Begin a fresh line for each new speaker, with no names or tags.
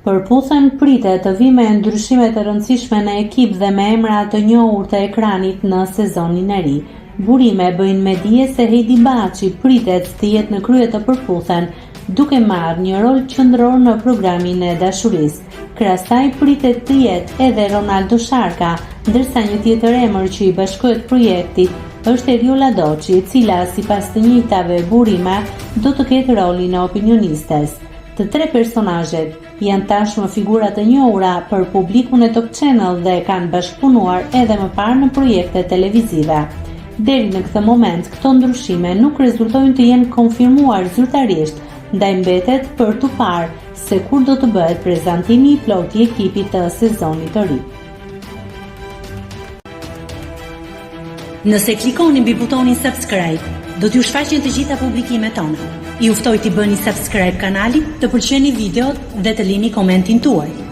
Përputhen pritet të vijë me ndryshime të rëndësishme në ekip dhe me emra të njohur të ekranit në sezonin e ri. Burime bëjnë me dije se Heidi Baçi pritet të jetë në krye të Përputhen, duke marrë një rol qendror në programin e dashurisë. Krah saj pritet të jetë edhe Ronaldo Sharka, ndërsa një tjetër emër që i bashkohet projektit është Eriola Doçi, e cila sipas të njëjtave burime do të ketë rolin e opinionistes. Të tre personazhet janë tashmë figura të njohura për publikun e Top Channel dhe kanë bashkëpunuar edhe më parë në projekte televizive. Deri në këtë moment, këto ndryshime nuk rezultojnë të jenë konfirmuar zyrtarisht, ndaj mbetet për t'u parë se kur do të bëhet prezantimi i plotë i ekipit të sezonit të ri.
Nëse klikoni mbi butonin subscribe, do t'ju shfaqen të gjitha publikimet tona. Ju ftoj t'i bëni subscribe kanalit, të pëlqeni videot dhe të lini komentin tuaj.